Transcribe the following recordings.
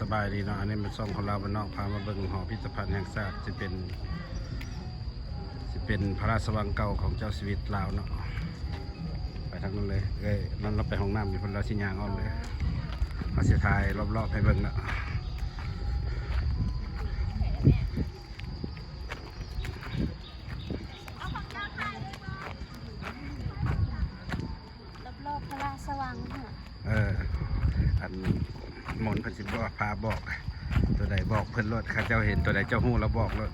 ສະບາຍດີເນາະ ອັນນີ້ແມ່ນຊ່ອງຄົນລາວບ້ານນອກ ພາມາເບິ່ງຫໍພິພິທະພັນແຫ່ງຊາດ ຊິເປັນ ຊິເປັນພະລາຊະວັງເກົ່າຂອງເຈົ້າຊີວິດລາວເນາະ. ໄປທາງນັ້ນເລີຍ ເອີຍ ນັ້ນລາວໄປຫ້ອງນ້ຳຢູ່ພຸ້ນ ລາວຊິຍ່າງອ້ອມເລີຍ ເຮົາຊິຖ່າຍລອບໆໃຫ້ເບິ່ງເນາະ. ລອບໆພະລາຊະວັງຫັ້ນນະ. ເອີ ອັນມົນເພິ່ນຊິບອກ ພາບອກ ໂຕໃດບອກເພິ່ນໂລດ ຄັນເຈົ້າເຫັນໂຕໃດເຈົ້າຮູ້ລະບອກໂລດ.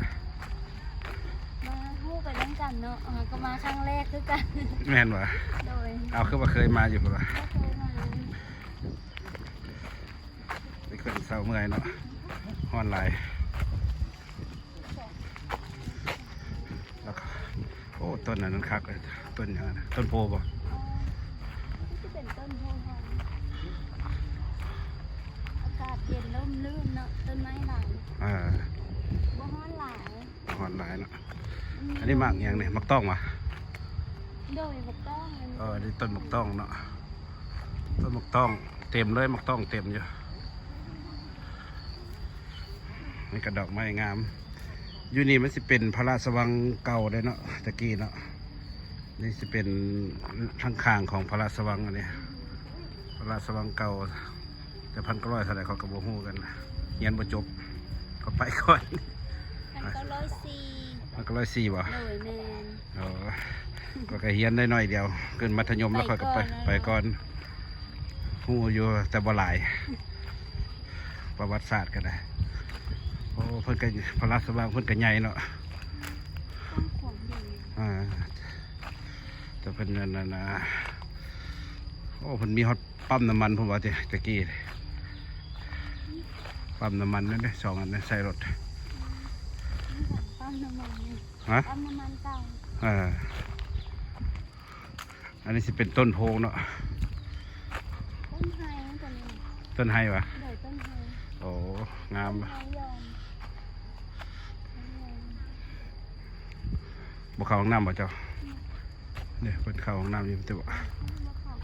ມາຮູ້ໄປນຳກັນເນາະ ເຮົາກໍມາຄັ້ງແລກຄືກັນ. ແມ່ນບໍ່? ໂດຍ. ເອົາ ຄືວ່າເຄີຍມາຢູ່ພຸ້ນວະ? ບໍ່ເຄີຍມາ. ໄປຂຶ້ນເຊົາເມື່ອຍເນາະ ຮ້ອນຫຼາຍ. ແລ້ວກໍ ໂອ້ ຕົ້ນອັນນັ້ນຄັກເລີຍ ຕົ້ນຫຍັງນະ ຕົ້ນໂພບໍ່? ອໍ ຄືຊິເປັນຕົ້ນໂພ. ອາກາດເຢັນ ຮົ່ມລື່ນເນາະ ຕົ້ນໄມ້ຫຼາຍ. ເອີ ບໍ່ຮ້ອນຫຼາຍ ຮ້ອນຫຼາຍເນາະ. ອືມ ອັນນີ້ໝາກຫຍັງນີ້? ໝາກຕ້ອງຫວາ? ໂດຍ ໝາກຕ້ອງ. ເອີ ອັນນີ້ຕົ້ນໝາກຕ້ອງເນາະ ຕົ້ນໝາກຕ້ອງເຕັມເລີຍ ໝາກຕ້ອງເຕັມຢູ່. ນີ້ກໍດອກໄມ້ງາມ. ຢູ່ນີ້ມັນຊິເປັນພະລາຊະວັງເກົ່າເດ້ເນາະ ແຕ່ກີ້ເນາະ. ນີ້ຊິເປັນທາງຂ້າງຂອງພະລາຊະວັງ ອັນນີ້ພະລາຊະວັງເກົ່າ ແຕ່ພັນເກົ້າຮ້ອຍເທົ່າໃດເຂົາກໍບໍ່ຮູ້ກັນ ຮຽນບໍ່ຈົບ ກໍໄປກ່ອນ. ພັນເກົ້າຮ້ອຍສີ່ ພັນເກົ້າຮ້ອຍສີ່ບໍ່? ໂດຍ ແມ່ນ. ເອີ ຂ້ອຍກໍຮຽນໄດ້ໜ້ອຍດຽວ ຂຶ້ນມັດທະຍົມແລ້ວຂ້ອຍກໍໄປ ໄປກ່ອນ ໄປກ່ອນ. ຮູ້ຢູ່ແຕ່ບໍ່ຫຼາຍ ປະຫວັດສາດກໍໄດ້. ໂອ້ ເພິ່ນກໍ ພະລາຊະວັງເພິ່ນກໍໃຫຍ່ເນາະ. ກວ້າງຂວາງໃຫຍ່. ອ່າ ແຕ່ເພິ່ນນັ້ນນະ ໂອ້ ເພິ່ນມີຮອດປ້ຳນ້ຳມັນພຸ້ນວ່າຕິ ແຕ່ກີ້ ປ້ຳນ້ຳມັນນັ້ນເດ້ ສອງອັນນັ້ນໃສ່ລົດ. ປ້ຳນ້ຳມັນນີ້ ຮະ? ປ້ຳນ້ຳມັນເກົ່າ. ເອີ ອັນນີ້ຊິເປັນຕົ້ນໂພເນາະ ຕົ້ນໄຮຕົວນີ້. ຕົ້ນໄຮຫວາ? ໂດຍ ຕົ້ນໄຮ. ໂອ້ ງາມ. ບໍ່ເຂົ້າຫ້ອງນ້ຳບໍ່ເຈົ້າ? ອືມ ເດ້ ເພິ່ນເຂົ້າຫ້ອງນ້ຳຢູ່ຕິບໍ່? ບໍ່ເຂົ້າ.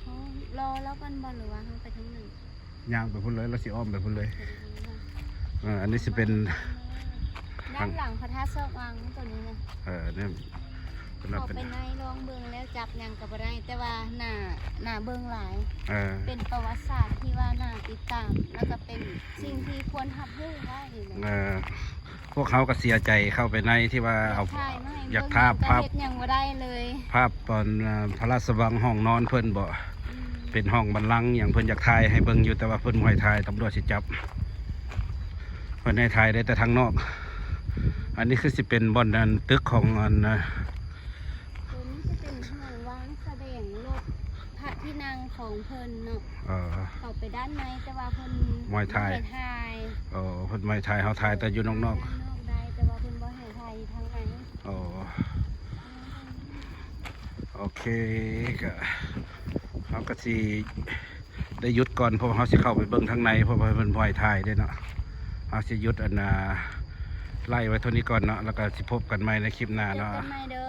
ເຮົາລໍລາວກ່ອນບໍ່ ຫຼືວ່າເຮົາໄປທາງນັ້ນ? ຍ່າງໄປພຸ້ນເລີຍ ລາວຊິອ້ອມໄປພຸ້ນເລີຍ. ເອີ ອັນນີ້ຊິເປັນດ້ານຫຼັງພະທາດຊະວັງຕົວນີ້ນະ. ເອີ ນີ້ ເຂົ້າໄປໃນລອງເບິ່ງແລ້ວ ຈັບຫຍັງກໍບໍ່ໄດ້ ແຕ່ວ່າໜ້າ ໜ້າເບິ່ງຫຼາຍ. ເອີ ເປັນປະຫວັດສາດທີ່ວ່າໜ້າຕິດຕາມ ແລ້ວກໍເປັນສິ່ງທີ່ຄວນຮັບຮູ້ໄວ້. ເອີ ພວກເຮົາກໍເສຍໃຈເຂົ້າໄປໃນທີ່ວ່າເອົາ ຢາກຖ່າຍມາໃຫ້ເບິ່ງ ຢາກພາບ ກໍເຮັດຫຍັງບໍ່ໄດ້ເລີຍ. ພາບຕອນ ເອີ ພະລາຊະວັງຫ້ອງນອນເພິ່ນບໍ? ອືມ ເປັນຫ້ອງບັນລັງຫຍັງ ເພິ່ນຢາກຖ່າຍໃຫ້ເບິ່ງຢູ່ ແຕ່ວ່າເພິ່ນບໍ່ໃຫ້ຖ່າຍ ຕຳຫຼວດຊິຈັບ. ເພິ່ນໃຫ້ຖ່າຍໄດ້ແຕ່ທາງນອກ. ອັນນີ້ຄືຊິເປັນບ່ອນ ອັນ ຕຶກຂອງ ອັນ ຕົວນີ້ຈະເປັນຫ້ອງວາງສະແດງລົດພະທີ່ນັ່ງຂອງເພິ່ນເນາະ. ເອີ ເຂົ້າໄປດ້ານໃນ ແຕ່ວ່າເພິ່ນບໍ່ໃຫ້ຖ່າຍ. ບໍ່ໃຫ້ຖ່າຍ. ເອີ ເພິ່ນບໍ່ໃຫ້ຖ່າຍ ເຮົາຖ່າຍແຕ່ຢູ່ນອກໆ. ເຮົາຖ່າຍນອກໄດ້ ແຕ່ວ່າເພິ່ນບໍ່ໃຫ້ຖ່າຍຢູ່ທາງໃນ. ໂອ້ ໂອເຄ ກະ ເຮົາກະຊິໄດ້ຢຸດກ່ອນ ເພາະວ່າເຮົາຊິເຂົ້າໄປເບິ່ງທາງໃນ ເພາະວ່າເພິ່ນບໍ່ໃຫ້ຖ່າຍເດ້ເນາະ. ເຮົາຊິຢຸດ ອັນ ອ່າ ໄລໄວ້ເທົ່ານີ້ກ່ອນເນາະ ແລ້ວກະຊິພົບກັນໃໝ່ໃນຄລິບໜ້າເນາະ. ເຈີກັນໃໝ່ເດີ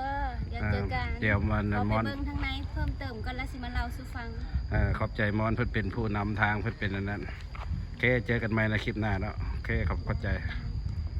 ດຽວເຈີກັນ. ອ່າ ດຽວມັນ ເຮົາໄປເບິ່ງທາງໃນເພີ່ມເຕີມກ່ອນ ແລ້ວຊິມາເລົ່າສູ່ຟັງ. ເອີ ຂອບໃຈມອນ ເພິ່ນເປັນຜູ້ນຳທາງ ເພິ່ນເປັນອັນນັ້ນ. ໂອເຄ ເຈີກັນໃໝ່ໃນຄລິບໜ້າເນາະ. ໂອເຄ ຂອບ ຂອບໃຈ.